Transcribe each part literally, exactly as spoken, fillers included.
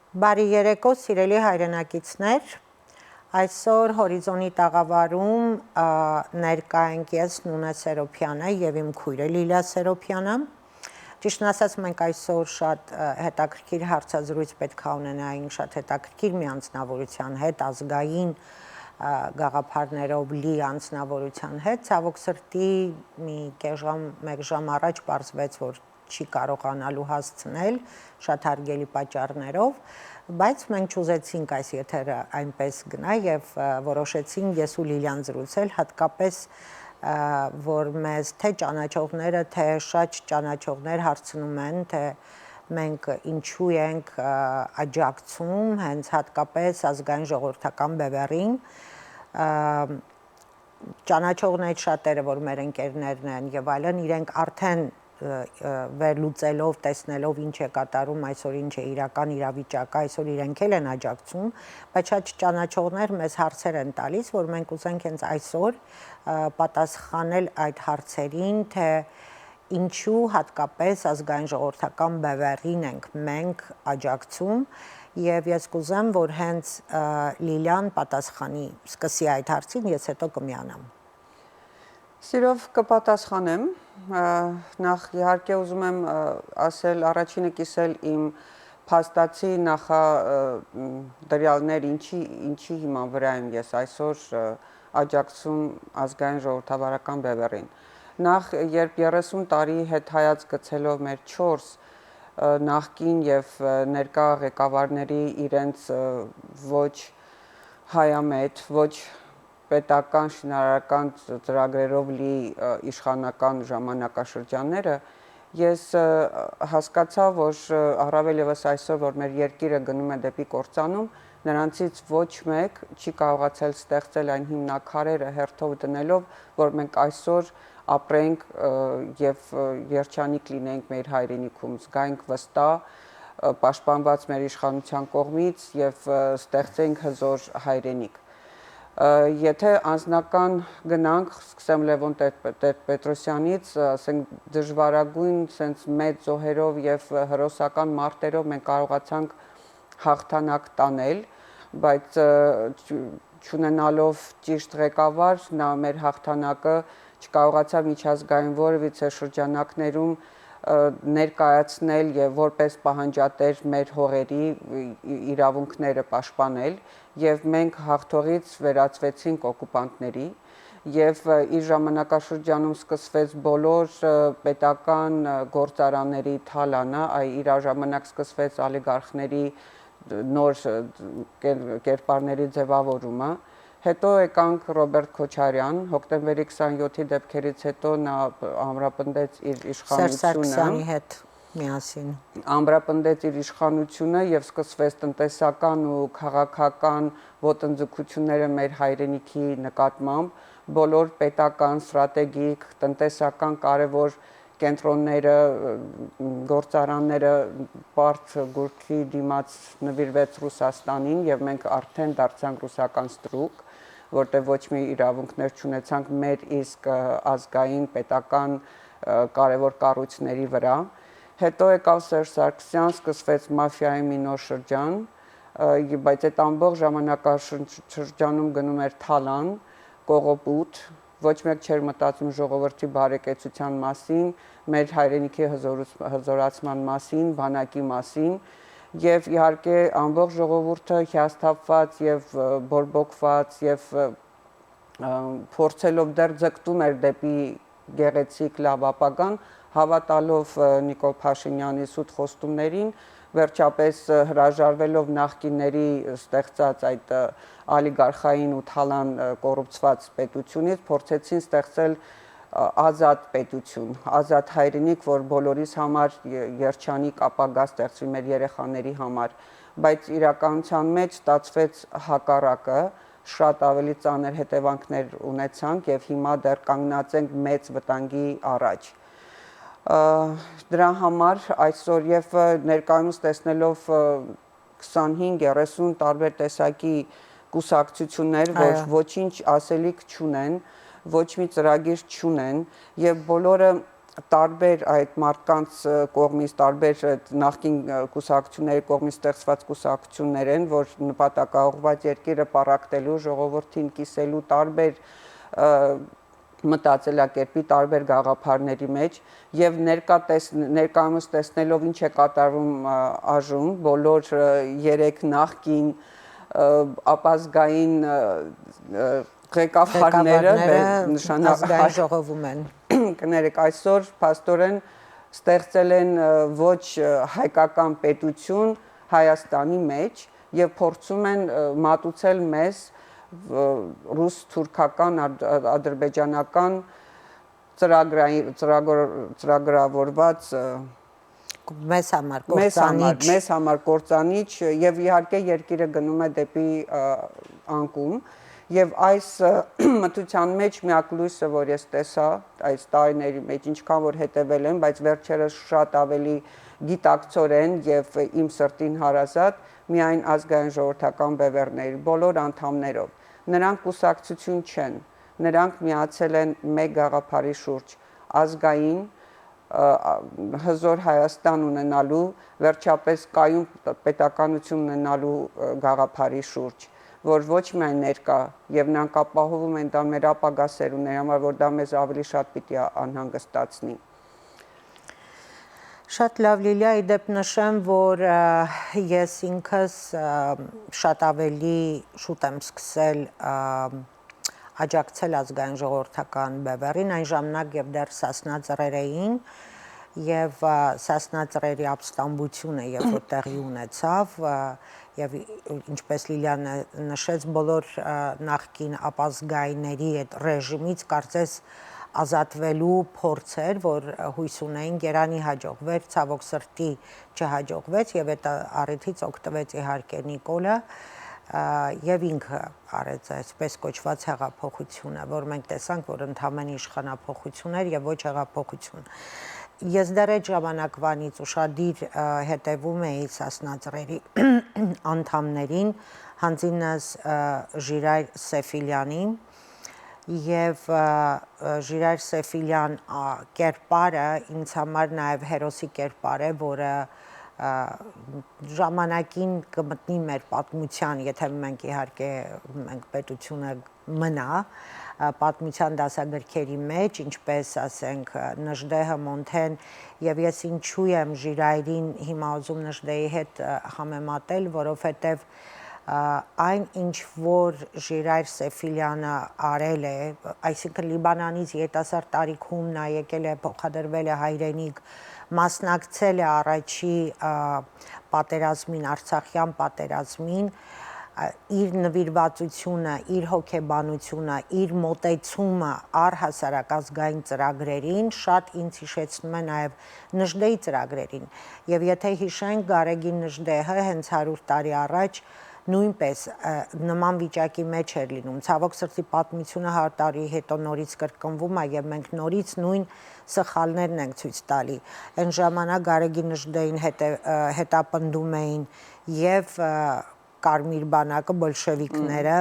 Բարի երեկո, սիրելի հայրենակիցներ։ Այսօր Հորիզոնի տաղավարում, ա, ներկայ ենք ես, Նունե Սերոփյանը, եւ իմ քոյրը Լիլիա Սերոփյանը։ Ճիշդն ասած, մենք այսօր շատ, ա, հետաքրքիր հարցազրույց պէտք է ունենայինք շատ հետաքրքիր մի անձնաւորութեան հետ, ազգային, ա, գաղափարներով լի անձնաւորութեան հետ։ Ցաւոք սրտի, մի կես ժամ, մէկ ժամ առաջ պարզվեց, որ չի կարողանալու հասցնել շատ հարգելի պատճառներով, բայց մենք չուզեցինք այս եթերը այնպես գնայ եւ, ը, որոշեցինք ես ու Լիլիան զրուցել, հատկապես, ը, որ մեզ թե ճանաչողները, թե շատ ճանաչողներ հարցնում են, թե մենք ինչու ենք, ը, աջակցում հենց հատկապես ազգային ժողովրդական բեւեռին, ը, ճանաչողներ շատերը, որ մեր ընկերներն են եւ այլն, իրենք արդեն, ը, ը, վերլուծելով, տեսնելով ինչ է կատարում այսօր, ինչ է իրական իրավիճակը, այսօր իրենք էլ են աջակցում, բայց շատ ճանաչողներ մեզ հարցեր են տալիս, որ մենք ուզենք հենց այսօր, ը, պատասխանել այդ հարցերին, թե ինչու հատկապես ազգային ժողովրդական բևեռին ենք մենք աջակցում, եւ ես կուզեմ, որ հենց, ը, Լիլիան պատասխանի, սկսի այդ հարցին, ես հետո կմիանամ։ Սիրով կը պատասխանեմ, ը, նախ իհարկե ուզում եմ, ը, ասել, առաջինը կիսել իմ փաստացի նախա, ը, մ, դրյալներ, ինչի, ինչի հիման վրայ եմ ես այսօր, ը, աջակցում ազգային ժողովրդավարական բևեռին։ Նախ, երբ երեսուն տարի հետ հայաց գցելով մեր չորս, ը, նախկին եւ, ը, ներկայ ղեկավարների իրենց, ը, ոչ հայամետ, ոչ պետական շինարարական ծ-, ծրագրերով լի, ը, իշխանական ժամանակաշրջանները, ես, ը, հասկացայ, որ, ը, առավել եւս այսօր, որ մեր երկիրը գնում է դեպի կործանում, նրանցից ոչ մեկ չի կարողացել ստեղծել այն հիմնակարերը հերթով դնելով, որ մենք այսօր ապրենք, ը, եւ, ը, երջանիկ լինենք մեր հայրենիքում, զգայինք վստահ, ը, պաշտպանված մեր իշխանության կողմից եւ, ը, ստեղծենք հզոր հայրենիք։ Ը, եթե անձնական գնանք, սկսեմ Լեւոն Տեր-, Տեր-Պետրոսյանից, ը, ասենք դժվարագույն, սենց մեծ զոհերով եւ, ը, հերոսական մարտերով մենք կարողացանք հաղթանակ տանել, բայց, ը, չ-, չունենալով ճիշդ ղեկավար, նա մեր հաղթանակը չկարողացաւ միջազգային որևիցէ շրջանակներում, ը, ներկայացնել եւ որպես պահանջատեր մեր հողերի, ի-, ի-, իրաւունքները պաշտպանել, եւ մենք հաղթողից վերածվեցինք օկուպանտների, եւ, ը, իր ժամանակաշրջանում սկսվեց բոլոր, ը, պետական, ը, գործարանների թալանը, այ իր ժամանակ սկսվեց ալիգարխների, ը, նոր, ը, կեր-, կերպարների ձեւաւորումը։ Հետո եկանք Ռոբերտ Քոչարեան, հոկտեմբերի քսանյոթի դեպքերից հետո նա ամրապնդեց իր Սերժ իշխանությունը։ Սարգսյանի հետ միասին։ Ամրապնդեց իր իշխանությունը եւ սկսվեց տնտեսական ու քաղաքական ոտնձգությունները մեր հայրենիքի նկատմամբ, բոլոր պետական, ստրատեգիկ, տնտեսական կարեւոր կենտրոնները, ը, գործարանները պարտ գուրքի դիմաց նվիրվեց Ռուսաստանին, եւ մենք արդեն դարձանք ռուսական ստրուկ, որտեղ ոչ մի իրավունքներ չունեցանք մեր իսկ, ը, ազգային, պետական, ը, կարեւոր կառույցների վրա։ Հետո եկավ Սերժ Սարգսյան, սկսվեց մաֆիայի մի նոր շրջան, ը, ի-, բայց այդ ամբողջ ժամանակաշրջանում գնում էր թալան, կողոպուտ, ոչ մեկ չէր մտածում ժողովրդի բարեկեցության մասին, մեր հայրենիքի հզորուց-, հզորացման մասին, բանակի մասին, եւ իհարկե ամբողջ ժողովուրդը հիասթափված եւ, ը, բորբոքված եւ, ը, ը, փորձելով դեռ ձգտում էր դեպի գեղեցիկ լավ ապագան, հավատալով, ը, Նիկոլ Փաշինյանի սուտ խոստումներին, վերջապես, ը, հրաժարվելով նախկինների ստեղծած այդ, ը, ալիգարխային ու թալան, ը, կոռուպցված պետությունից, փորձեցին ստեղծել, ը, ազատ պետություն, ազատ հայրենիք, որ բոլորիս համար ե-, երջանիկ ապագա ստեղծվի մեր երեխաների համար, բայց իրականության մեջ ստացվեց հակառակը, շատ ավելի ծանր հետևանքներ ունեցանք եւ հիմա դեռ կանգնած ենք մեծ վտանգի առաջ։ Ը, դրա համար այսօր եւ, ը, ներկայումս տեսնելով, ը, քսանհինգ երեսուն տարբեր տեսակի կուսակցություններ, որ Այո։ Ոչինչ ասելիք չունեն, ոչ մի ծրագիր չունեն, եւ բոլորը տարբեր այդ մարդկանց կողմից, տարբեր այդ նախկին կուսակցությունների կողմից ստեղծված կուսակցություններ են, որ նպատակաուղղված երկիրը պառակտելու, ժողովրդին կիսելու, տարբեր մտածելակերպի, տարբեր գաղափարների մեջ, եւ ներկա տես-, ներկայումս տեսնելով ինչ է կատարվում այժմ, բոլոր երեք նախկին ապազգային ղեկավարները, ղեկավարները նշանա-, Ազգային ժողովում են։ Կներեք, այսօր փաստորեն ստեղծել են ոչ հայկական պետություն Հայաստանի մեջ եւ փորձում են մատուցել մեզ ռուս-թուրքական, ադրբեջանական ծրագրային, ծրագոր-, ծրագրավորված մեզ համար մեզ համար, կործանիչ։ Մեզ համար կործանիչ, եւ իհարկե երկիրը գնում է դեպի անկում, եւ այս մթության մեջ միակ լույսը, որ ես տեսա այս տարիների մեջ, ինչքան որ հետեւել եմ, բայց վերջերս շատ ավելի գիտակցորեն եւ իմ սրտին հարազատ, միայն ազգային ժողովրդական բևեռների բոլոր անդամներով, նրանք կուսակցություն չեն, նրանք միացել են մեկ գաղափարի շուրջ՝ ազգային հզոր Հայաստան ունենալու, վերջապես կայուն պետականություն ունենալու գաղափարի շուրջ, որ ոչ միայն ներկա, եւ նրանք ապահովում են դա մեր ապագա սերունդների համար, որ դա մեզ ավելի շատ պիտի անհանգստացնի։ Շատ լավ, Լիլիա, ի դեպ նշեմ, որ ես ինքս շատ ավելի շուտ եմ սկսել աջակցել ազգային ժողովրդական բևեռին, այն ժամանակ, երբ դեռ Սասնա ծռեր էին, եւ Սասնա ծռերի ապստամբությունը, երբ որ տեղի ունեցավ, եւ ինչպես Լիլիան նշեց, բոլոր նախկին ապազգայինների այդ ռեժիմից կարծես ազատվելու փորձ էր, որ հույս ունեին, երանի հաջողվեր, ցավոք սրտի չհաջողվեց, եւ այդ առիթից օգտվեց իհարկե Նիկոլը, եւ ինքը արեց այսպես կոչված հեղափոխությունը, որ մենք տեսանք, որ ընդամենը իշխանափոխություն էր եւ ոչ հեղափոխություն։ Ես դեռ այդ ժամանակվանից ուշադիր հետեւում էի Սասնա ծռերի անդամներին, յանձինս Ժիրայր Սեֆիլյանին, եւ Ժիրայր Սեֆիլյան կերպարը ինձ համար նաեւ հերոսի կերպար է, որը ժամանակին կմտնի մեր պատմության, եթե մենք իհարկե մենք պետությունը մնա պատմության դասագրքերի մեջ, ինչպես, ասենք, Նժդեհը, Մոնթեն, եւ ես ինչու եմ Ժիրայրին հիմա ուզում Նժդեի հետ համեմատել, որովհետեւ այն, ինչ որ Ժիրայր Սեֆիլյանը արել է, այսինքն Լիբանանից երիտասարդ տարիքում նա եկել է, փոխադրվել է հայրենիք, մասնակցել է առաջի պատերազմին, Արցախյան պատերազմին, իր նվիրվածությունը, իր հոգեբանությունը, իր մոտեցումը առհասարակ ազգային ծրագրերին շատ ինձ հիշեցնում է նաև Նժդեի ծրագրերին։ Եվ եթե հիշենք, Գարեգին Նժդեհը հենց հարյուր տարի առաջ նույնպես նման վիճակի մեջ էր լինում։ Ցավոք սրտի, պատմությունը հարյուր տարի հետո նորից կրկնվում է, եւ մենք նորից նույն սխալներն ենք ցույց տալի։ Այն ժամանակ Գարեգին Նժդեին հետապնդում էին եւ Կարմիր բանակը, բոլշևիկները,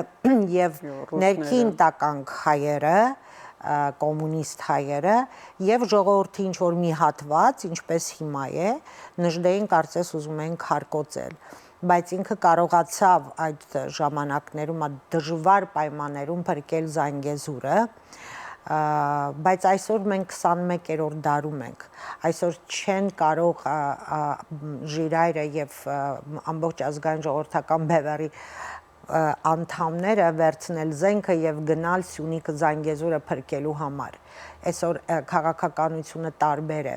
եւ ներքին տականք հայերը, կոմունիստ հայերը, եւ ժողովրդի ինչ որ մի հատված, ինչպես հիմա է, Նժդեին կարծես ուզում են քարկոծել, բայց ինքը կարողացավ այդ ժամանակներում, այդ դժուար պայմաններում փրկել Զանգեզուրը, բայց այսօր մենք քսանմեկերորդ դարում ենք, այսօր չեն կարող Ժիրայրը եւ ամբողջ ազգային ժողովրդական բևեռի անդամները վերցնել զենքը եւ գնալ Սյունիքը, Զանգեզուրը փրկելու համար։ Այսօր քաղաքականությունը տարբեր է,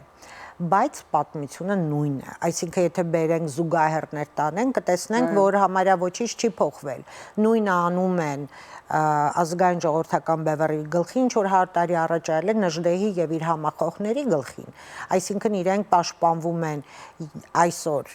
բայց պատմությունը նույնն է։ Այսինքն, եթե բերենք զուգահեռներ տանենք, կտեսնենք, որ համարյա ոչինչ չի փոխվել։ Նույնը անում են ազգային ժողովրդական բևեռի գլխին, ինչ որ հարյուր տարի առաջ արել են Նժդեհի եւ իր համախոհների գլխին։ Այսինքն, իրենք պաշտպանվում են այսօր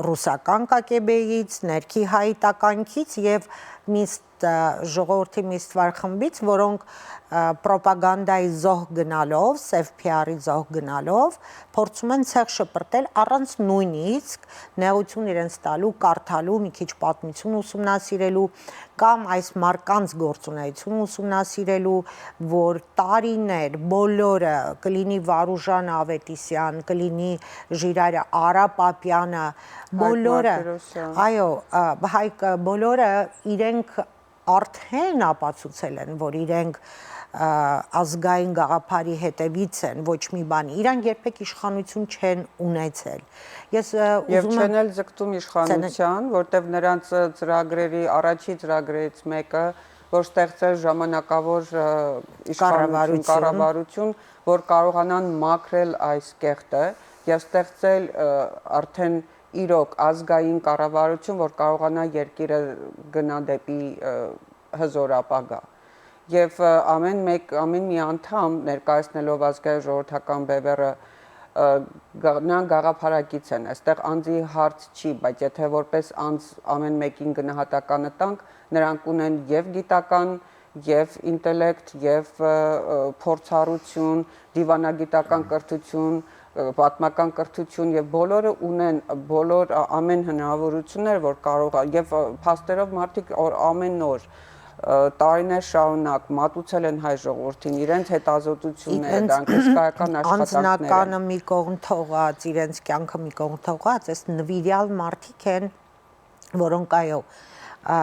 ռուսական կակեբեից, ներքի հայ տականքից եւ մի ը, ժողովրդի մի ստվար խմբից, որոնք, ը, պրոպագանդայի զոհ գնալով, սեւ P R-ի զոհ գնալով, փորձում են ցեղ շպրտել առանց նույնիսկ նեղություն իրենց տալու, կարդալու, մի քիչ պատմություն ուսումնասիրելու կամ այս մարդկանց գործունեությունը ուսումնասիրելու, որ տարիներ բոլորը, կլինի Վարուժան Աւետիսեան, կլինի Ժիրայր Արապապեանը, Հայկ բոլորը, Մարտիրոսյան։ Այո, ը, Հայկ, ը, բոլորը իրենք արդեն ապացուցել են, որ իրենք, ը, ազգային գաղափարի հետևից են, ոչ մի բանի։ Իրանք երբեք իշխանություն չեն ունեցել։ Ես, ը, Եվ ուզում եմ չեն էլ ձգտում իշխանության, որտեւ նրանց, ը, ծրագրերի, առաջի ծրագրերից մեկը, որ ստեղծել ժամանակավոր, ը, իշխանություն, Կառավարություն։ կառավարություն, որ կարողանան մաքրել այս կեղտը եւ ստեղծել, ը, արդեն իրոք ազգային կառավարություն, որ կարողանա երկիրը գնա դեպի, ը, հզոր ապագա։ Եվ, ը, ամեն մեկ, ամեն մի անդամ ներկայացնելով ազգային ժողովրդական բեւեռը, ը, գա-, նրանք գաղափարակից են, այստեղ անձի հարց չի, բայց եթե որպես անձ ամեն մեկին գնահատականը տանք, նրանք ունեն եւ գիտական, եւ ինտելեկտ, եւ, ը, ը, փորձառություն, դիվանագիտական կրթություն, ը, պատմական կրթություն, եւ բոլորը ունեն, բոլոր, ա-, ամեն հնարավորություններ, որ կարող ա, եւ, ը, փաստերով մարդիկ օր-, ամեն օր, ը, տարիներ շարունակ մատուցել են հայ ժողովրդին իրենց հետազոտությունները, Իրենց դրանք հսկայական աշխատանքներ են։ անձնականը մի կողմ թողած, իրենց կյանքը մի կողմ թողած, այս նվիրյալ մարդիկ են, որոնք, այո, ա,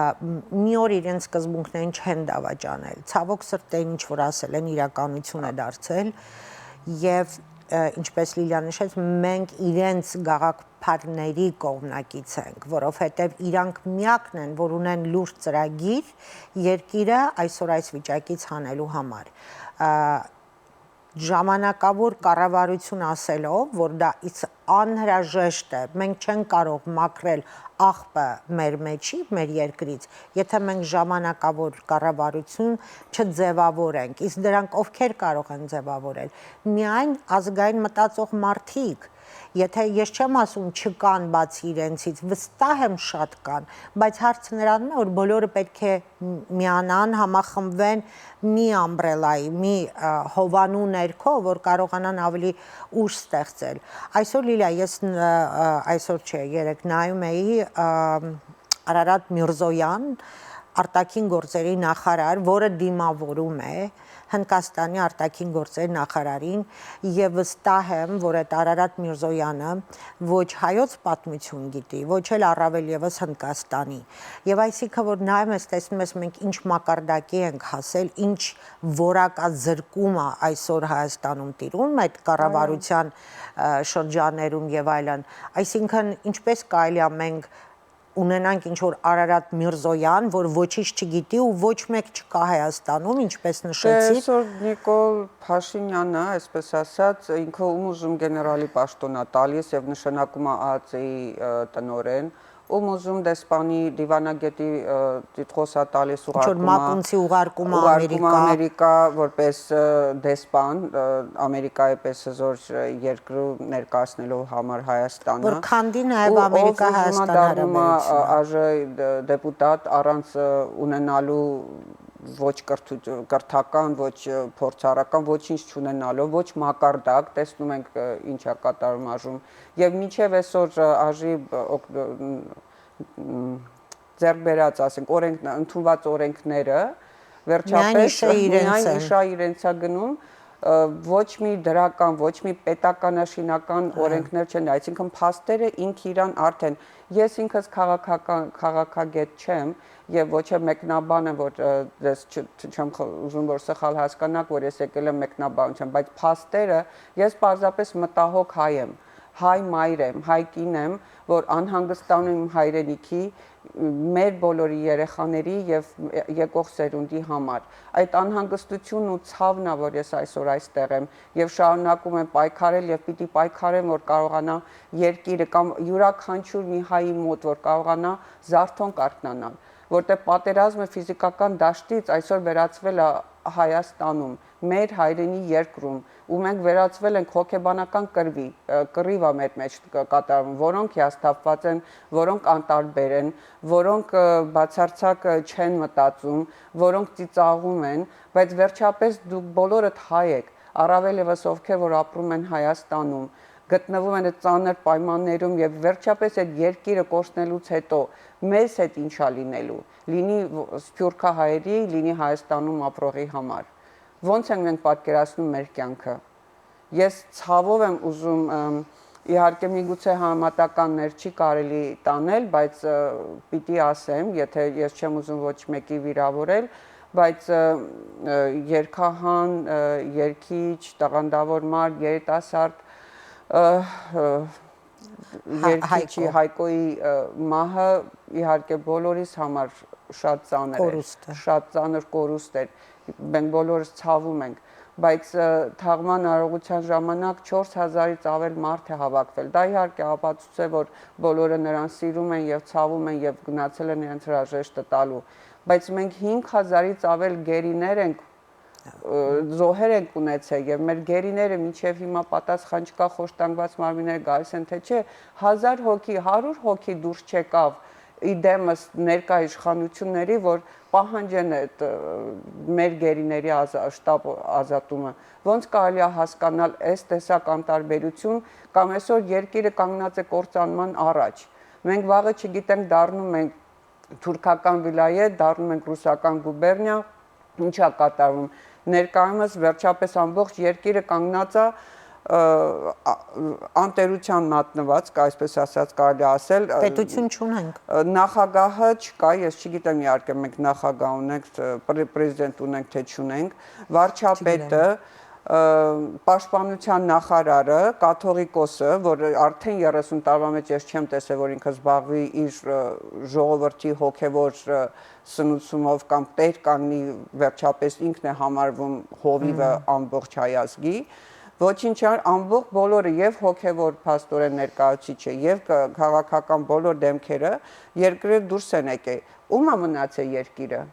մի օր իրենց սկզբունքներն չեն դավաճանել։ Ցավոք սրտի, ինչ որ ասել են, իրականություն է դարձել, եւ, ը, ինչպես Լիլիան նշեց, մենք իրենց գաղափարների կողմնակից ենք, որովհետեւ իրանք միակն են, որ ունեն լուրջ ծրագիր երկիրը այսօր այս վիճակից հանելու համար։ Ա, ժամանակավոր կառավարություն ասելով, որ դա իս անհրաժեշտ է, մենք չենք կարող մաքրել աղբը մեր մեջի, մեր երկրից, եթե մենք ժամանակավոր կառավարություն չձևավորենք, իսկ դրանք ովքեր կարող են ձևավորել։ Միայն ազգային մտածող մարդիկ, եթե ես չեմ ասում չկան բացի իրենցից, վստահ եմ շատ կան, բայց հարցը նրանում է, որ բոլորը պետք է միանան, համախմբվեն մի ամբրելայի, մի, ը, հովանու ներքո, որ կարողանան ավելի ուժ ստեղծել։ Այսօր, Լիլիա, ես, ը, ը, այսօր չէ, երեկ նայում էի, ը, Արարատ Միրզոյան, արտաքին գործերի նախարար, որը դիմավորում է Հնդկաստանի արտաքին գործերի նախարարին, եւ վստահ եմ, որ այդ Արարատ Միրզոյանը ոչ հայոց պատմություն գիտի, ոչ էլ առավել եւս Հնդկաստանի։ Եվ այսինքն, որ նայում ես, տեսնում ես, մենք ինչ մակարդակի ենք հասել, ինչ որակազրկում է այսօր Հայաստանում տիրում, այդ կառավարության, ը, շրջաններում եւ այլն։ Այսինքն, ինչպես կարելի է մենք ունենանք ինչ որ Արարատ Միրզոյան, որ ոչինչ չգիտի ու ոչ մեկ չկա Հայաստանում, ինչպես նշեցիք։ Այսօր Նիկոլ Փաշինյանը, այսպես ասած, ինքը ում ուզում գեներալի պաշտոն ա տալիս եւ նշանակում ա ԱԱՑ-ի, ը, տնօրեն, ում ուզում դեսպանի դիվանագետի, ը, տիտղոս ա տալիս, Ինչ որ ուղարկում ա, մակունցի ուղարկում ա ուղարկում ա Ամերիկա։ Ամերիկա որպես, ը, դեսպան, ը, Ամերիկայի պես հզոր, ը, երկրու ներկայացնելու համար Հայաստանը։ Որ քանդի նաև Ու ով Ամերիկա ուզում ա Հայաստան դառնում ա, ը, հարաբերությունը։ Աժ դ-, դեպուտատ առանց, ը, ունենալու ոչ կրթ-, կրթական, ոչ, ը, փորձառական, ոչինչ չունենալով, ոչ մակարդակ, տեսնում ենք, ը, ինչ ա կատարում այժմ։ Եվ մինչև այսօր, ը, Աժի, ը, օգ-, ը, մ, ձեռք բերած, ասենք, օրենք-, ընդունված օրենքները, վերջապես Միայն իշը իրենց միայն են։ իշա իրենց ա գնում, ը, ոչ մի դրական, ոչ մի պետականաշինական Այո։ օրենքներ չեն, այսինքն փաստերը ինքը իրան արդեն, ես ինքս քաղաքական, քաղաքագետ չեմ, եւ ոչ էլ մեկնաբան եմ, որ, ը, ես չ-, չ-, չեմ խո-, ուզում, որ սխալ հասկանաք, որ ես եկել եմ մեկնաբանության, բայց փաստերը, ես պարզապես մտահոգ հայ եմ, հայ մայր եմ, հայ կին եմ, որ անհանգստանում իմ հայրենիքի, մեր բոլորի երեխաների եւ եկող սերունդի համար։ Այդ անհանգստությունն ու ցավն ա, որ ես այսօր այստեղ եմ եւ շարունակում եմ պայքարել եւ պիտի պայքարեմ, որ կարողանամ երկիրը կամ յուրաքանչյուր մի հայի մոտ, որ կարողանա զարթոնք արթնանալ, որտեղ պատերազմը ֆիզիկական դաշտից այսօր վերածվել ա Հայաստանում, մեր հայրենի երկրում, ու մենք վերածվել ենք հոգեբանական կռվի, ը, կռիվ ա մեր մեջ կ-, կատարվում, որոնք հիասթափված են, որոնք անտարբեր են, որոնք, ը, բացարձակ, ը, չեն մտածում, որոնք ծիծաղում են, բայց վերջապես դուք բոլորդ հայ եք, առավել ևս ովքեր որ ապրում են Հայաստանում, գտնվում են այդ ծանր պայմաններում եւ վերջապես այդ երկիրը կորցնելուց հետո մեզ հետ ինչ ա լինելու, լինի ո-, սփիւռքահայերի, լինի Հայաստանում ապրողի համար։ Ո՞նց ենք մենք պատկերացնում մեր կյանքը։ Ես ցավով եմ ուզում, ըմ, իհարկե միգուցե համատականներ չի կարելի տանել, բայց, ը, պիտի ասեմ, եթե ես չեմ ուզում ոչ մեկի վիրավորել, բայց, ը, ը, երգահան, ը, երգիչ, տաղանդավոր մարդ, երիտասարդ, ը, ը, Հա-, երգիչի Հայկո։ Հայկոյի, ը, մահը իհարկե բոլորիս համար շատ ծանր էր, Կորուստ է։ շատ ծանր կորուստ էր։ Մենք բոլորս ցավում ենք, բայց, ը, թաղման արարողության ժամանակ չորս հազարից ավել մարդ է հավաքվել։ Դա իհարկե ապացուցե, որ բոլորը նրան սիրում են եւ ցավում են եւ գնացել են իրենց հրաժեշտը տալու։ Բայց մենք հինգ հազարից ավել գերիներ ենք, ը, զոհեր ենք ունեցել եւ մեր գերիները մինչեւ հիմա պատասխան չկա, խոշտանգված մարմինները գալիս են, թե չէ, հազար հոգի, հարյուր հոգի դուրս չեկավ ի դեմս ներկայ իշխանությունների, որ պահանջեն այդ, ը, մեր գերիների ազա-, շտապ ազատումը։ Ոնց կարելի է հասկանալ այս տեսակ անտարբերություն, կամ այսօր երկիրը կանգնած է կործանման առաջ։ Մենք վաղը չգիտենք դառնում ենք թուրքական վիլայետ, դառնում ենք ռուսական գուբերնիա, ինչ ա կատարվում։ Ներկայումս վերջապես ամբողջ երկիրը կանգնած է, ը, ա-, անտերության մատնված, կա, այսպես ասած, կարելի ասել, ը, Պետություն չունենք։ ը, նախագահը չկա, ես չգիտեմ, իհարկե, մենք նախագահ ունենք, ը, պրե-, պրեզիդենտ ունենք, թե չունենք, վարչապետը, Չգիտեմ։ ը, պաշտպանության նախարարը, կաթողիկոսը, որ արդեն երեսուն տարվա մեջ ես չեմ տեսել, որ ինքը զբաղվի իր, ը, ժողովրդի հոգեվոր, ը, սնուցումով կամ տեր կանգնի, վերջապես ինքն է համարվում հովիվը Մմ։ ամբողջ հայ ազգի, ոչինչ ա-, ամբողջ բոլորը, եւ հոգեվոր փաստորեն ներկայացուցիչը, եւ ք-, քաղաքական բոլոր դեմքերը երկրը դուրս են եկել։ Ո՞ւմ ա մնացել երկիրը։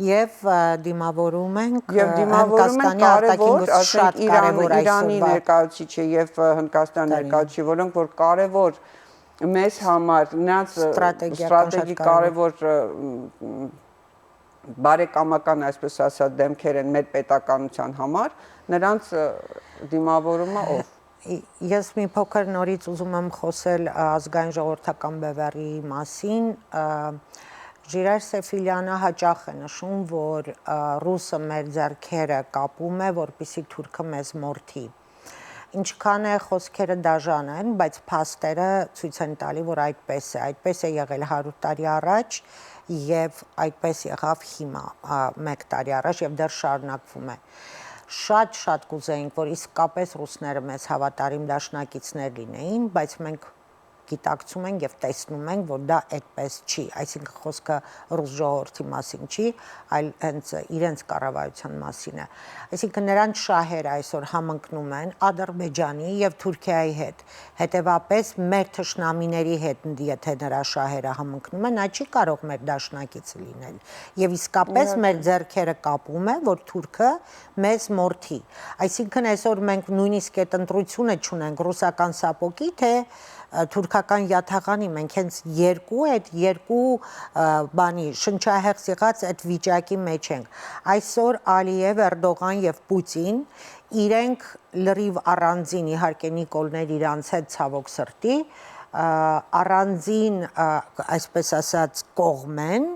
Եւ, ը, դիմավորում ենք, Եւ ը, դիմավորում ենք Հնդկաստանի արտաքին կարեւոր, գործ-, ասենք, շատ Իրան-, կարեւոր Իրանի այսօրվա ներկայացուցիչը եւ, ը, Հնդկաստան Կարելի։ ներկայացուցիչը, որոնք որ կարեւոր մեզ համար, նրանց, ը, Ստրատեգիական շատ ստրատեգի կարեւոր։ կարեւոր, ը, մ, մ, բարեկամական, այսպես ասած, դեմքեր են մեր պետականության համար, նրանց, ը, դիմավորումը ով։ Ի-, ես մի փոքր նորից ուզում եմ խոսել, ը, ազգային ժողովրդական բևեռի մասին, ը, Ժիրայր Սեֆիլյանը հաճախ է նշում, որ, ը, ռուսը մեր ձեռքերը կապում է, որպեսզի թուրքը մեզ մորթի։ Ինչքան է խոսքերը դաժան են, բայց փաստերը ցոյց են տալի, որ այդպես է, այդպես է եղել հարյուր տարի առաջ եւ այդպես եղավ հիմա, ա, մեկ տարի առաջ եւ դեռ շարունակվում է։ Շատ-շատ կուզեինք, որ իսկապես ռուսները մեզ հավատարիմ դաշնակիցներ լինեին, բայց մենք գիտակցում ենք եւ տեսնում ենք, որ դա այդպես չի, այսինքն խոսքը ռուս ժողովրդի մասին չի, այլ հենց իրենց կառավարության մասին է։ Այսինքն նրանց շահերը այսօր համընկնում են Ադրբեջանի եւ Թուրքիայի հետ, հետեւաբար մեր թշնամիների հետ, եթե նրա շահերը համընկնում են, նա չի կարող մեր դաշնակիցը լինել։ Եվ իսկապես մեր Իհարկե։ ձեռքերը կապում է, որ Թուրքը մեզ մորթի։ Այսինքն այսօր մենք նույնիսկ այդ ընտրությունը չունենք ռուսական սապոգի, թե, ը, թուրքական յաթաղանի, մենք հենց երկու, այդ երկու, ը, բանի, շնչահեղձ եղած այդ վիճակի մեջ ենք։ Այսօր Ալիև, Էրդողան եւ Պուտին իրենք լրիվ առանձին, իհարկե Նիկոլներ իրանց հետ ցավոք սրտի, ը, առանձին, ը, այսպես ասած, կողմ են,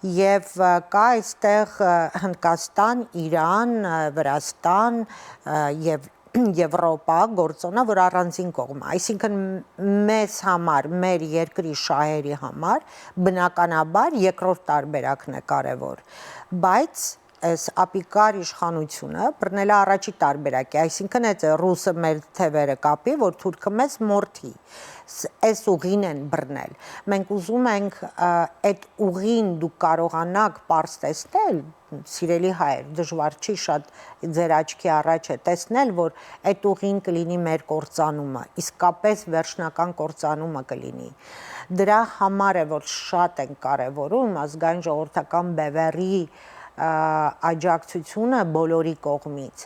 եւ, ը, կա այստեղ, ը, Հնդկաստան, Իրան, ը, Վրաստան, ը, եւ Եվրոպա գործոնը, որ առանձին կողմ է։ Այսինքն մեզ համար, մեր երկրի շահերի համար բնականաբար երկրորդ տարբերակն է կարեւոր, բայց այս ապիկար իշխանությունը բռնել է առաջի տարբերակի, այսինքն այդ ռուսը մեր թևերը կապի, որ թուրքը մեզ մորթի, ս-, այս ուղին են բռնել։ Մենք ուզում ենք, ը, այդ ուղին դուք կարողանաք պարզ տեսնել, սիրելի հայեր, դժվար չի շատ ձեր աչքի առաջ է տեսնել, որ այդ ուղին կլինի մեր կործանումը, իսկապես վերջնական կործանումը կլինի։ Դրա համար է, որ շատ ենք կարևորում ազգային ժողովրդական բևեռի, ա, աջակցությունը բոլորի կողմից։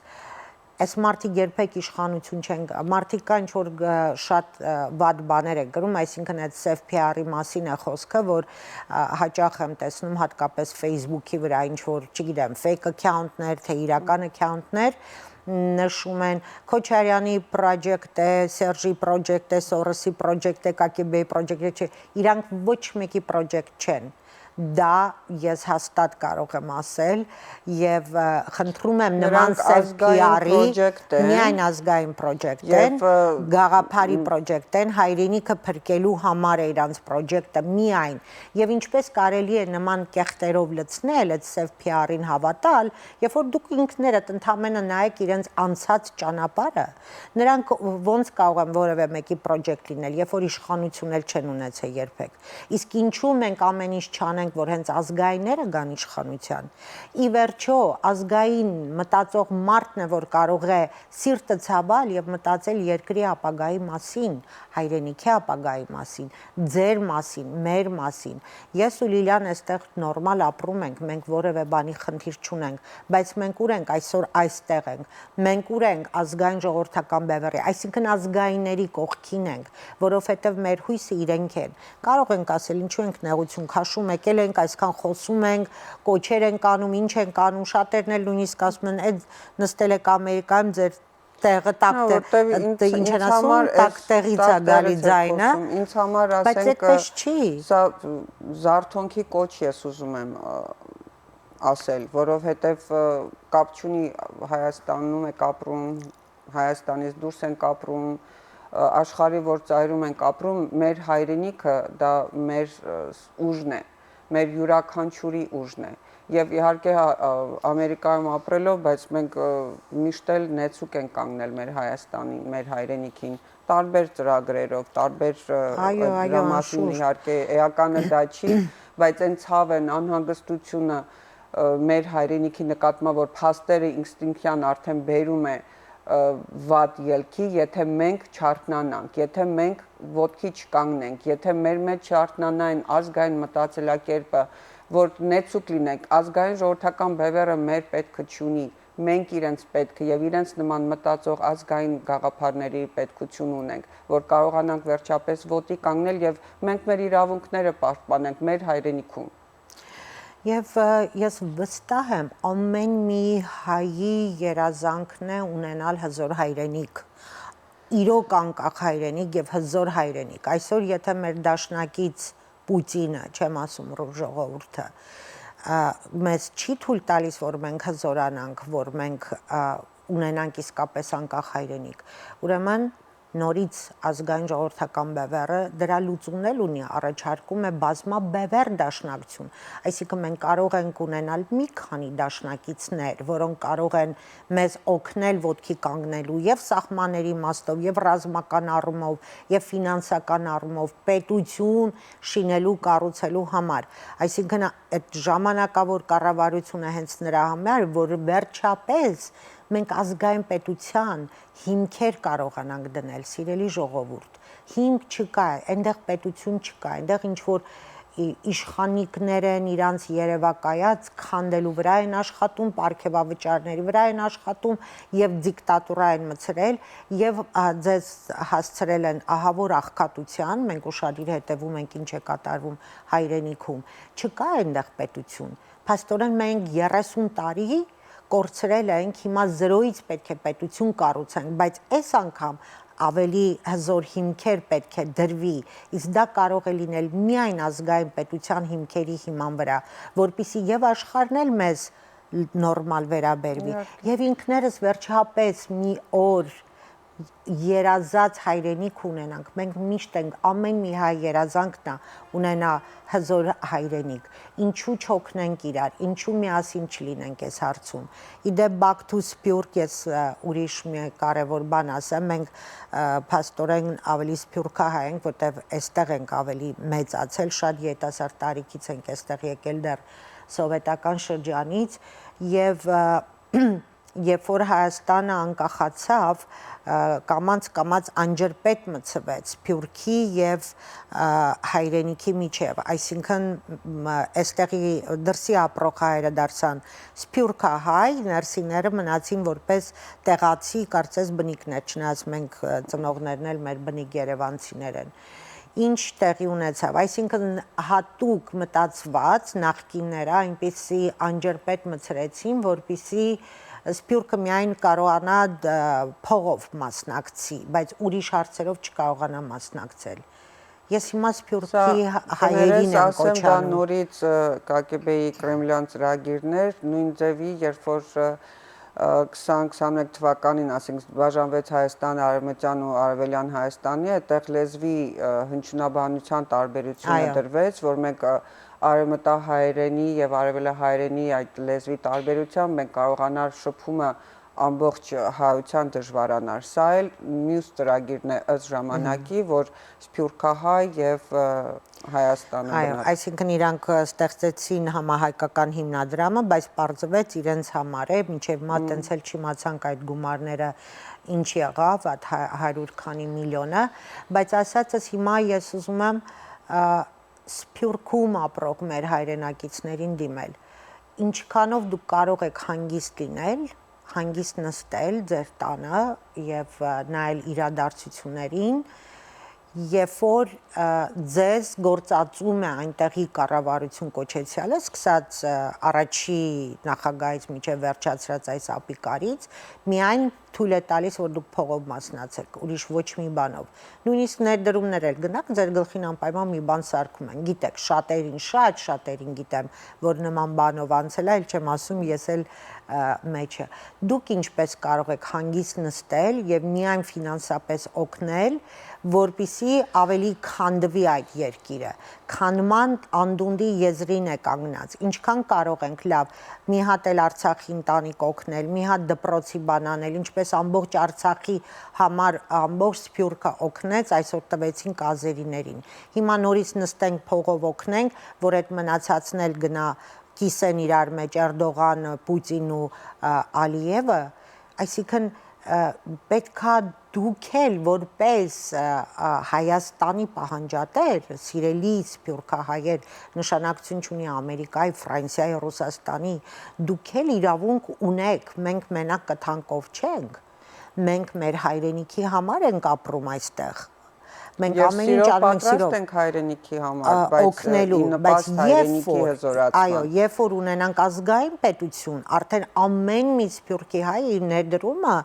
Այս մարդիկ երբեք իշխանություն չեն գ-, մարդիկ կան, ինչ որ գ-, շատ, ը, վատ բաներ են գրում, այսինքն այդ սեֆ P R-ի մասին է խոսքը, որ, ա, հաճախ եմ տեսնում, հատկապես Facebook-ի վրա, ինչ որ, չգիտեմ, fake account-ներ, թե իրական account-ներ, նշում են, Քոչարյանի project է, Սերժի project է, Սորոսի project է, K G B-ի project է, չէ, իրանք ոչ մեկի project չեն։ Դա ես հաստատ կարող եմ ասել եւ, ը, խնդրում եմ նման Նրանք սեփ ազգային P R-ի, project են միայն ազգային project են, եւ, ը, գաղափարի մ- project են, հայրենիքը փրկելու համար է իրանց project-ը միայն։ Եւ ինչպես կարելի է նման կեղտերով լցնել, այդ սեփ P R-ին հավատալ, երբ որ դուք ինքներդ ընդամենը նայեք իրենց անցած ճանապարհը, նրանք ոնց կարող են որևէ մեկի project լինել, երբ որ իշխանություն էլ չեն ունեցել երբեք։ Իսկ ինչու մենք ամեն ինչ չանենք, որ հենց ազգայինները գան իշխանության։ Ի վերջո, ազգային մտածող մարդն է, որ կարող է սիրտը ցավել եւ մտածել երկրի ապագայի մասին, հայրենիքի ապագայի մասին, ձեր մասին, մեր մասին։ Ես ու Լիլիան այստեղ նորմալ ապրում ենք, մենք որևէ բանի խնդիր չունենք, բայց մենք ուր ենք այսօր այստեղ ենք, մենք ուր ենք ազգային ժողովրդական բևեռի, այսինքն ազգայինների կողքին ենք, որովհետեւ մեր հույսը իրենք են։ Կարող ենք ասել, ինչու ենք նեղություն քաշում, եկել ենք, այսքան խոսում ենք, կոչեր ենք անում, ինչ ենք անում, շատերն էլ նույնիսկ ասում են, «Այդ նստել եք Ամերիկայում, ձեր տեղը տակ Հա, տե-, որտեւ ինձ, դե, ինչ են ինձ ասում, համար տակ էս տեղից է տակ գալի տեղից է ձայնը», խոսում, ինձ համար, բայց ասենք, այդպես չի։ Սա զարթոնքի կոչ ես ուզում եմ, ը, ասել, որովհետեւ, ը, կապ չունի Հայաստանում եք ապրում, Հայաստանից դուրս ենք ապրում, ը, աշխարհի որ ծայրում ենք ապրում, մեր հայրենիքը դա մեր, ը, ուժն է, մեր յուրաքանչյուրի ուժն է։ Եվ իհարկե, հա, ը, Ամերիկայում ապրելով, բայց մենք, ը, միշտ էլ նեցուկ ենք կանգնել մեր Հայաստանին, մեր հայրենիքին, տարբեր ծրագրերով, տարբեր, ը, Այո, ը, այո, դրա մասին անշուշտ։ իհարկե էականը դա չի, բայց այն ցավն, անհանգստությունը, ը, մեր հայրենիքի նկատմամբ, որ փաստերը ինստինկտիան արդեն բերում է, ը, վատ ելքի, եթե մենք չարթնանանք, եթե մենք ոտքի չկանգնենք, եթե մեր մեջ չարթնանա այն ազգային մտածելակերպը, որ նեցուկ լինենք, ազգային ժողովրդական բևեռը մեր պետքը չունի, մենք իրենց պետքը եւ իրենց նման մտածող ազգային գաղափարների պետքություն ունենք, որ կարողանանք վերջապես ոտի կանգնել եւ մենք մեր իրավունքները պաշտպանենք մեր հայրենիքում։ Եվ, ը, ես վստահ եմ, ամեն մի հայի երազանքն է ունենալ հզոր հայրենիք, իրոք անկախ հայրենիք եւ հզոր հայրենիք։ Այսօր եթե մեր դաշնակից Պուտինը, չեմ ասում ռուս ժողովուրդը, ը, մեզ չի թույլ տալիս, որ մենք հզորանանք, որ մենք, ը, ունենանք իսկապես անկախ հայրենիք, ուրեմն նորից ազգային ժողովրդական բևեռը դրա լուծումն էլ ունի, առաջարկում է բազմաբևեռ դաշնակցություն, այսինքն մենք կարող ենք ունենալ մի քանի դաշնակիցներ, որոնք կարող են մեզ օգնել ոտքի կանգնելու եւ սահմանների իմաստով, եւ ռազմական առումով, եւ ֆինանսական առումով պետություն շինելու, կառուցելու համար։ Այսինքն այդ ժամանակավոր կառավարությունը հենց նրա համար, որ վերջապես մենք ազգային պետության հիմքեր կարողանանք դնել, սիրելի ժողովուրդ։ Հիմք չկա, այնտեղ պետություն չկա, այնտեղ ինչ որ ի-, իշխանիկներ են իրանց երևակայած քանդելու վրա են աշխատում, պարգևավճարների վրա են աշխատում եւ դիկտատուրա են մցրել եւ, ա, ձեզ հասցրել են ահավոր աղքատության, մենք ուշադիր հետեւում ենք ինչ է կատարվում հայրենիքում։ Չկա այնտեղ պետություն։ Փաստորեն մենք երեսուն տարի կորցրել ենք, հիմա զրոյից պետք է պետություն կառուցենք, բայց այս անգամ ավելի հզոր հիմքեր պետք է դրվի, իսկ դա կարող է լինել միայն ազգային պետության հիմքերի հիման վրա, որպեսզի եւ աշխարհն էլ մեզ նորմալ վերաբերվի։ Իհարկե։ Եվ ինքներս վերջապես մի օր երազած հայրենիք ունենանք։ Մենք միշտ ենք, ամեն մի հայ երազանքն է ունենա հզոր հայրենիք։ Ինչու չօգնենք իրար, ինչու միասին չլինենք այս հարցում։ Ի դեպ, Back to Spjörg, ես, ը, ուրիշ մի կարևոր բան ասեմ, մենք, ը, փաստորեն ավելի սփյուռքահայ ենք, որտեվ այստեղ ենք ավելի մեծացել, շատ երիտասարդ տարիքից ենք այստեղ եկել դեռ սովետական շրջանից, եւ, ը, երբ որ Հայաստանը անկախացաւ, ը, կամաց-կամաց անջրպետ մցուեց Սփիւռքի եւ, ը, հայրենիքի միջեւ, այսինքն, մ, այստեղի դրսի ապրող հայերը դարձան սփիւռքահայ, ներսիները մնացին որպես տեղացի, կարծես, բնիկներ, չնայած մենք, ը, ծնողներն էլ մեր բնիկ երևանցիներ են։ Ինչ տեղի ունեցաւ, այսինքն, յատուկ մտածուած նախկինները այնպիսի անջրպետ մցրեցին, որպիսի Սփիւռքը միայն կարողանայ դ-, փողով մասնակցի, բայց ուրիշ հարցերով չկարողանայ մասնակցել։ Ես հիմա Սփիւռքի Սա, հայերին կներես, եմ ասեմ, դա կոչանում։ Նորից, ը, Կ Կ Բ-ի Կրեմլեան ծրագիրներ, նոյն ձեւի, երբ որ, ը, ը, քսան քսանմեկ թուականին, ասենք, բաժանվեց Հայաստանը արեւմտեան ու արեւելեան Հայաստանի, այդտեղ լեզուի, ը, հնչիւնաբանութեան տարբերութիւնը Այո։ դրվեց, որ մենք, ը, արեւմտահայերենի եւ արեւելահայերենի այդ լեզուի տարբերութեամբ մենք կարողանար շփումը ամբողջ հայութեան դժուարանար։ Սա էլ միւս ծրագիրն է ըստ ժամանակի, որ սփիւռքահայ եւ, ը, Հայաստանը Այո, բնակ- այսինքն իրանք, ը, ստեղծեցին համահայկական հիմնադրամը, բայց պարզվեց իրենց համար է, մինչեւ մա Մմ։ տենց էլ չիմացանք այդ գումարները ինչ եղաւ, այդ հա-, հարիւր քանի միլիոնը, բայց ասածս հիմա ես ուզում եմ, ը, Սփիւռքում ապրող մեր հայրենակիցներին դիմել։ Ինչքանով դուք կարող եք հանգիստ լինել, հանգիստ նստել ձեր տանը եւ, ը, նայել իրադարձություններին, երբ որ, ը, ձեզ գործածում է այնտեղի կառավարություն կոչեցեալը, սկսած, ը, առաջի նախագահից մինչեւ վերջացրած այս ապիկարից, միայն թոյլ է տալիս, որ դուք փողով մասնակցեք, ուրիշ ոչ մի բանով։ Նոյնիսկ ներդրումներ էլ գնաք, ձեր գլխին անպայման մի բան սարքում են։ Գիտեք, շատերին, շատ շատերին գիտեմ, որ նման բանով անցել է, այլ չեմ ասում, ես էլ, ը, մեջը։ Դուք ինչպես կարող եք հանգիստ նստել եւ միայն ֆինանսապես օգնել, որպիսի ավելի քանդվի այդ երկիրը, քանման անդունդի եզրին է կանգնած։ Ինչքան կարող ենք լավ, մի հատ էլ Արցախի ընտանիք օգնել, մի հատ դպրոցի բան անել, ինչպես ամբողջ Արցախի համար ամբողջ Սփիւռքը օգնեց, այսօր տուեցինք ազերիներին։ Հիմա նորից նստենք փողով օգնենք, որ այդ մնացածն էլ գնա կիսեն իրար մեջ Էրդողանը, Պուտինն ու, ը, Ալիևը, այսինքն, ը, պետք է դուք էլ որպես, ը, ը, Հայաստանի պահանջատեր, սիրելի սփիւռքահայեր, նշանակություն չունի Ամերիկայի, Ֆրանսիայի, Ռուսաստանի, դուք էլ իրավունք ունեք, մենք մենակ կտանք ով չենք, մենք մեր հայրենիքի համար ենք ապրում այստեղ։ Մենք Եւ ամեն ինչ սիրով անում ենք պատրաստ սիրով, ենք հայրենիքի համար, ը, բայց, ը, օգնելու, ի նպաստ բայց երբ հայրենիքի որ, հզորացման։ Այո, երբ որ ունենանք ազգային պետություն, արդեն ամեն մի սփիւռքի հայ իր ներդրումը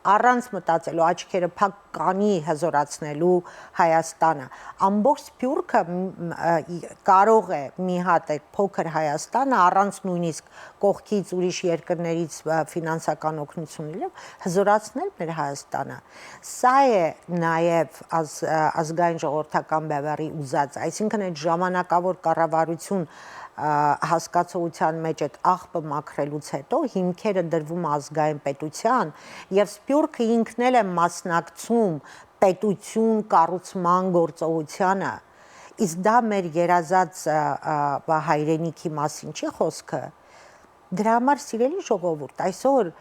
առանց մտածելու, աչքերը փակ կանի հզորացնելու Հայաստանը։ Ամբողջ Սփիւռքը, մ, ը, ի, կարող է մի հատ այդ փոքր Հայաստանը առանց նոյնիսկ կողքից ուրիշ երկրներից, ը, ֆինանսական օգնություն լինելով հզորացնել մեր Հայաստանը։ Սա է նաեւ ազ-, ը, ազգային ժողովրդական բեւեռի ուզածը, այսինքն այդ ժամանակաւոր կառավարություն, ը, հասկացողության մեջ այդ աղբը մաքրելուց հետո հիմքերը դրվում է ազգային պետության, եւ Սփիւռքը ինքն էլ է մասնակցում պետություն կառուցման գործողությանը, իսկ դա մեր երազած, ը, ը, հայրենիքի մասին չի խոսքը։ Դրա համար, սիրելի ժողովուրդ, այսօր,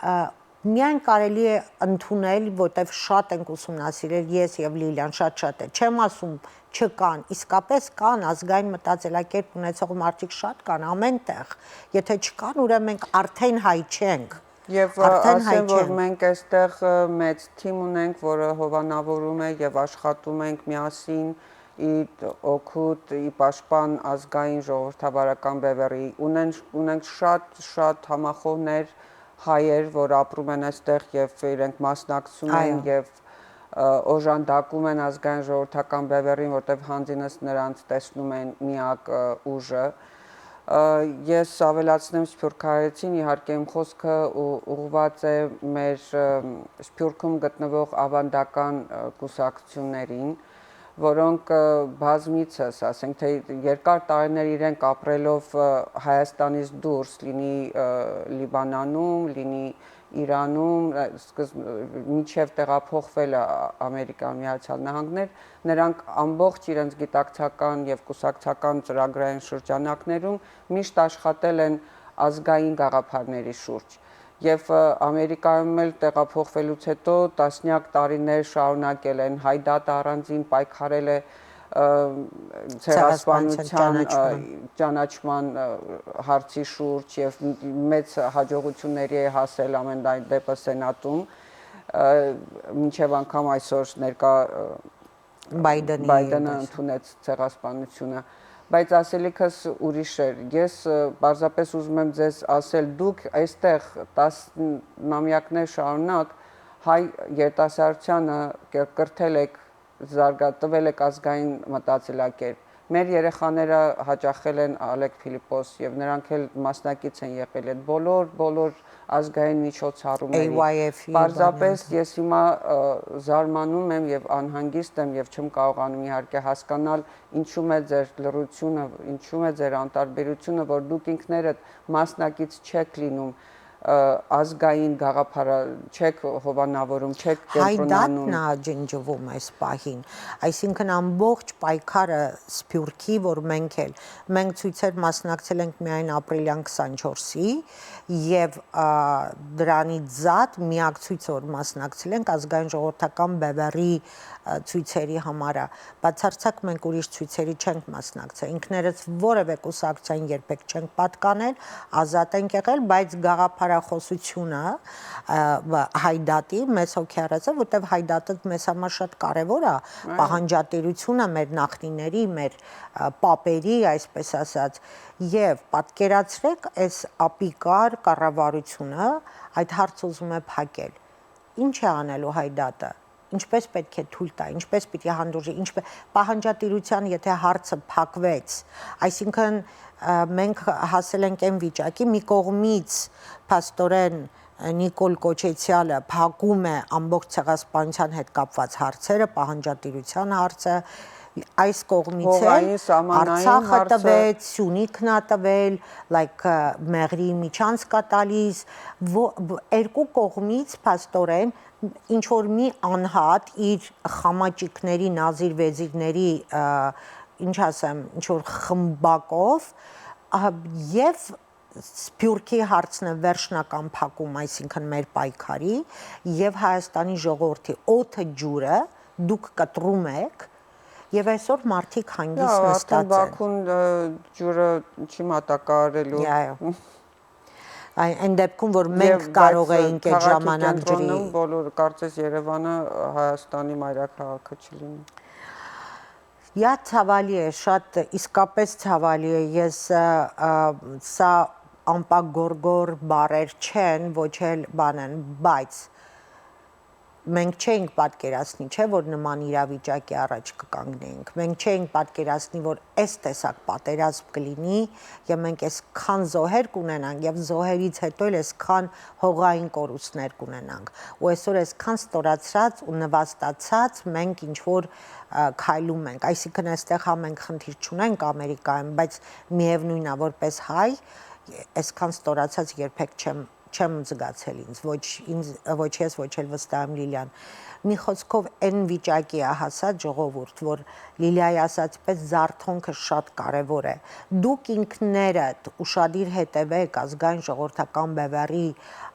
ը, միայն կարելի է ընդունել, որտեվ շատ ենք ուսումնասիրել ես եւ Լիլիան, շատ-շատ է, չեմ ասում չկան, իսկապես կան, ազգային մտածելակերպ ունեցող մարդիկ շատ կան ամեն տեղ, եթե չկան, ուրեմն մենք արդեն հայ չենք, Եւ, ը, արդեն հայ ասեմ, որ չենք։ մենք այստեղ, ը, մեծ թիմ ունենք, որը հովանավորում է եւ աշխատում ենք միասին, ի օգուտ, ի պաշտպան ազգային ժողովրդավարական բեւեռի։ Ունեն, ունենք շատ, շատ համախոհներ, հայեր, որ ապրում են այստեղ եւ իրենք մասնակցում են Այո։ եւ, ը, օժանդակում են ազգային ժողովրդական բեւեռին, որտեւ հանձինս նրանց տեսնում են միակ, ը, ուժը։ Ը, ես ավելացնեմ սփիւռքահայեցին, իհարկե իմ խոսքը ու-, ուղղված է մեր, ը, Սփիւռքում գտնվող ավանդական, ը, կուսակցություններին, որոնք, ը, բազմիցս, ասենք, թե երկար տարիներ իրենք ապրելով, ը, Հայաստանից դուրս, լինի, ը, Լիբանանում, լինի Իրանում, ը, սկզբ-, մինչեւ տեղափոխվելը Ամերիկա Միացյալ Նահանգներ, նրանք ամբողջ իրենց գիտակցական եւ կուսակցական ծրագրային շրջանակներում միշտ աշխատել են ազգային գաղափարների շուրջ։ Եւ, ը, Ամերիկայում էլ տեղափոխուելուց հետո տասնեակ տարիներ շարունակել են, Հայ դատը առանձին պայքարել է, ը, Ցեղասպանության ցեղասպանության, ը, ճանաչման, ը, հարցի շուրջ եւ մեծ հաջողությունների է հասել ամենայն դեպս Սենատում, ը, մինչեւ անգամ այսօր ներկա, ը, Biden-ը ընդունեց ցեղասպանությունը։ Բայց ասելիքս ուրիշ էր։ Ես, ը, պարզապէս ուզում եմ ձեզ ասել, դուք այստեղ տասնամեակներ շարունակ հայ երիտասարդությանը կրթել եք, զարգատվել եք ազգային մտածելակերպ։ Մեր երեխաները հաճախել են Ալեկ Փիլիպոս եւ նրանք էլ մասնակից են եղել այդ բոլոր, բոլոր ազգային միջոցառումների։ Պարզապէս ես հիմա, ը, զարմանում եմ եւ անհանգիստ եմ եւ չեմ կարողանում իհարկե հասկանալ ինչու է ձեր լռությունը, ինչու է ձեր անտարբերությունը, որ դուք ինքներդ մասնակից չեք լինում, ը, ազգային գաղափարը, չեք հովանավորում, չեք կենտրոնանում։ Հայդատն է ջնջվում այս պահին, այսինքն ամբողջ պայքարը Սփիւռքի, որ մենք էլ, մենք ցույցեր մասնակցել ենք միայն ապրիլյան քսանչորսի եւ, ա, դրանից զատ միակ ցույցը, որ մասնակցել ենք, ազգային ժողովրդական բեւեռի, ա, ցույցերի համար է։ Բացարձակ մենք ուրիշ ցույցերի չենք մասնակցել։ Ինքներս որևէ կուսակցության երբեք չենք պատկանել, ազատ ենք եղել, բայց գաղափարախոսությունը, ա, Հայդատի մեզ հոգեառած է, որտեղ Հայդատը մեզ համար շատ կարեւոր է, պահանջատիրությունը մեր նախնիների, մեր, ա, պապերի, այսպես ասած, եւ պատկերացրեք, այս ապիկար կառավարությունը այդ հարցը ուզում է փակել։ Ինչ է անելու Հայդատը։ Ինչպես պետք է թույլ տա, ինչպես պիտի հանդուրժի, ինչպե-, պահանջատիրության եթե հարցը փակվեց, այսինքն, ա, մենք հասել ենք այն վիճակի, մի կողմից փաստորեն Նիկոլ Կոչեցյալը փակում է ամբողջ ցեղասպանության հետ կապված հարցերը, պահանջատիրության հարցը, այս կողմից էլ հողային, սահմանային Արցախը հարցը տվեց, Սյունիքն ա տվել, like, ը, Մեղրի միջանցք ա տալիս, ո-, բ-, երկու կողմից փաստորեն ինչ որ մի անհատ իր խամաճիկների, նազիր վեզիրների, ը, ինչ ասեմ, ինչ որ խմբակով, ա, եւ Սփիւռքի հարցն է վերջնական փակում, այսինքն մեր պայքարի եւ Հայաստանի ժողովրդի օդը, ջուրը դուք կտրում եք, եւ այսօր մարդիկ հանգիստ Լավ, արդեն նստած են։ Բաքուն, ը, ջուրը չի մատակարարելու։ Յա, յա։ Այն, այն դեպքում, որ մենք Եվ կարող բայց, ը, էինք այդ քաղաքի ժամանակ ջրի կենտրոնում բոլոր, կարծես Երևանը, ը, Հայաստանի մայրաքաղաքը չլինի։ Յա, ցավալի է, շատ իսկապես ցավալի է։ Ես, ը, ը, սա անպագորգոր բառեր չեն, ոչ էլ բան են, բայց մենք չէինք պատկերացնի, չէ՞, որ նման իրավիճակի առաջ կկանգնեինք։ Մենք չէինք պատկերացնի, որ այս տեսակ պատերազմ կլինի եւ մենք այսքան զոհեր կունենանք եւ զոհերից հետո էլ այսքան հողային կորուստներ կունենանք։ Ու այսօր այսքան ստորացած ու նվաստացած մենք ինչ որ, ը, քայլում ենք։ Այսինքն այստեղ հա մենք խնդիր չունենք Ամերիկայում, բայց միևնույն է, որպես հայ, այսքան ստորացած երբեք չեմ, չեմ զգացել ինձ, ոչ ինձ, ոչ ես, ոչ էլ վստահ եմ Լիլիան։ Մի խոսքով, այն վիճակի է հասած ժողովուրդ, որ Լիլիայի ասած պես զարթոնքը շատ կարեւոր է։ Դուք ինքներդ ուշադիր հետևեք ազգային ժողովրդական բեւեռի,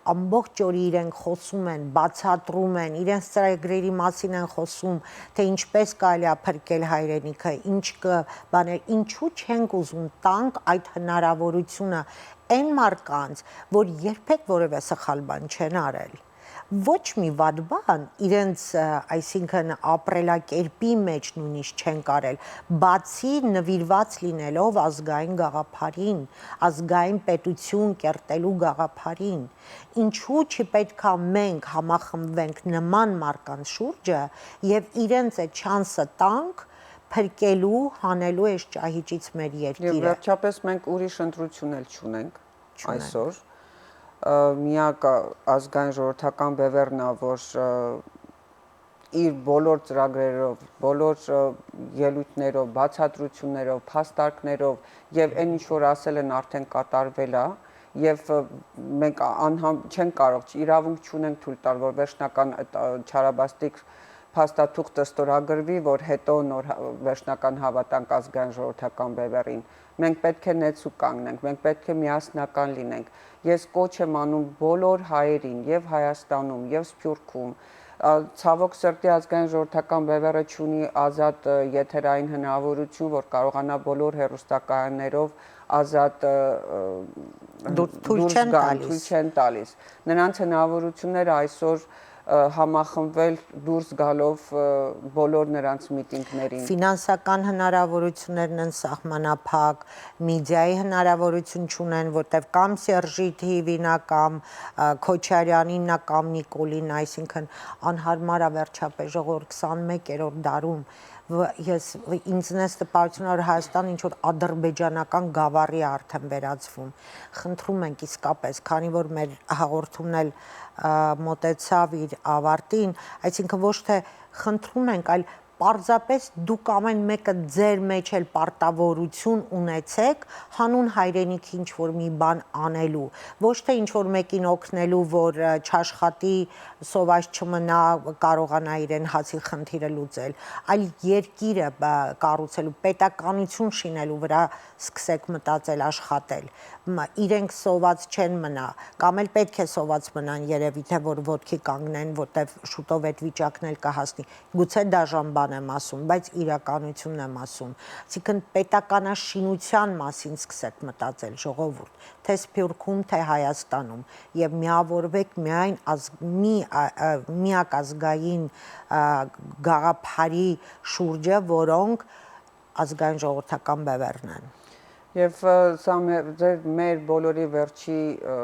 ամբողջ օրը իրենք խոսում են, բացատրում են, իրենց ծրագրերի մասին են խոսում, թե ինչպես կարելի է փրկել հայրենիքը, ինչ կը, բաներ, ինչու չենք ուզում տանք այդ հնարավորությունը այն մարդկանց, որ երբեք որևէ սխալ բան չեն արել։ Ոչ մի վատ բան իրենց, ը, այսինքն ապրելակերպի մեջ նույնիսկ չեն կարել, բացի նվիրված լինելով ազգային գաղափարին, ազգային պետություն կերտելու գաղափարին։ Ինչու՞ չի պետք է մենք համախմբվենք նման մարդկանց շուրջը եւ իրենց այդ չանսը տանք փրկելու, հանելու այս ճահիճից մեր Եվ երկիրը։ վերջապես մենք ուրիշ ընտրություն էլ չունենք Չունենք։ այսօր։ Ը, միակ, ը, ազգային ժողովրդական բևեռն է, որ, ը, իր բոլոր ծրագրերով, բոլոր, ը, ելույթներով, բացատրություններով, փաստարկներով եւ այն ինչ որ ասել են արդեն կատարվել է, եւ, ը, մենք անհամ-, չենք կարող, իրավունք չունենք թույլ տալ, որ վերջնական այդ, ը, չարաբաստիկ փաստաթուղթը ստորագրուի, որ հետո նոր հա-, վերջնական հաւատանք ազգային ժողովրդական բեւեռին։ Մենք պէտք է նեցուկ կանգնենք, մենք պէտք է միասնական լինենք։ Ես կոչ եմ անում բոլոր հայերին, եւ Հայաստանում, եւ Սփիւռքում։ Ա, ցաւոք սրտի, ազգային ժողովրդական բեւեռը չունի ազատ, ը, եթերային հնարաւորություն, որ կարողանայ բոլոր հեռուստակայաններով ազատ, ը, ը, Դու-, թոյլ դուրս չեն գան, տալիս։ Թոյլ չեն տալիս։ Նրանց հնարաւորությունները այսօր, ը, համախմբվել դուրս գալով, ը, բոլոր նրանց միտինգներին։ Ֆինանսական հնարաւորություններն են սահմանափակ, մեդիայի հնարաւորություն չունեն, որտեւ կամ Սերժի Թիվին ա, կամ, ը, Քոչարյանին ա, կամ Նիկոլին, այսինքն անհարմար ա վերջապես ժողովուրդ քսանմեկերորդ դարում։ Վ-, ես, ինձ նես տպարություն ա, որ Հայաստան ինչ որ ադրբեջանական գավառի ա արդեն վերածվում։ Խնդրում ենք իսկապես, քանի որ մեր հաղորդումն էլ, ը, մոտեցավ իր ավարտին, այսինքն ոչ թե խնդրում ենք, այլ պարզապես դուք ամեն մեկը ձեր մեջ էլ պարտավորություն ունեցեք հանուն հայրենիքի ինչ որ մի բան անելու, ոչ թե ինչ որ մեկին օգնելու, որ, ը, չաշխատի, սոված չմնա, կարողանայ իրեն հացի խնդիրը լուծել, այլ երկիրը, ը, կառուցելու, պետականություն շինելու վրայ սկսեք մտածել, աշխատել։ Մ-, իրենք սոված չեն մնայ, կամ էլ պէտք է սոված մնան երեւի, թե որ ոտքի կանգնեն, որտեւ շուտով այդ վիճակն էլ կը հասնի։ Գուցե դաժան բան եմ ասում, բայց իրականությունն եմ ասում։ Այսինքն պետականաշինության մասին սկսեք մտածել, ժողովուրդ, թե Սփիւռքում, թե Հայաստանում, եւ միավորվեք միայն ազգ-, մի, ա, ա, միակ ազգային, ա, գաղափարի շուրջը, որոնք ազգային ժողովրդական բեւեռն են։ Եվ, ը, սա մեր, ձեր, մեր բոլորի վերջի, ը,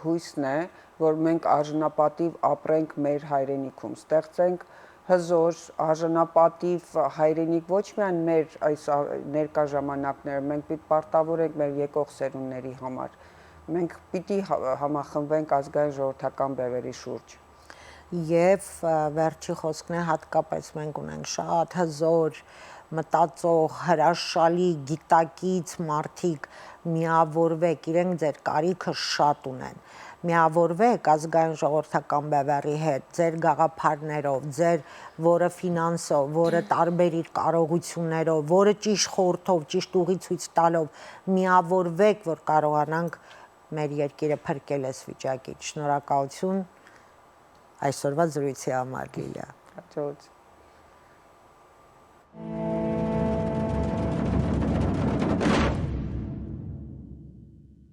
հույսն է, որ մենք արժանապատիվ ապրենք մեր հայրենիքում, ստեղծենք հզոր, արժանապատիվ հայրենիք ոչ միայն մեր այս, ա, ներկա ժամանակները, մենք պիտի պարտավորենք մեր եկող սերունդների համար։ Մենք պիտի հա-, համախմբենք ազգային ժողովրդական բեւերի շուրջ։ Եվ, ը, վերջի խոսքն է, հատկապես մենք ունենք շատ հզոր, մտածող, հրաշալի, գիտակից մարդիկ, միավորվեք, իրենք ձեր կարիքը շատ ունեն։ Միավորվեք ազգային ժողովրդական բեւեռի հետ, ձեր գաղափարներով, ձեր որը ֆինանսով, որը տարբեր իր կարողություններով, որը ճիշտ խորհրդով, ճիշտ ուղի ցույց տալով, միավորվեք, որ կարողանանք մեր երկիրը փրկել այս վիճակից։ Շնորհակալություն այսօրվա զրույցի համար, Լիլիա։ Հաջողություն։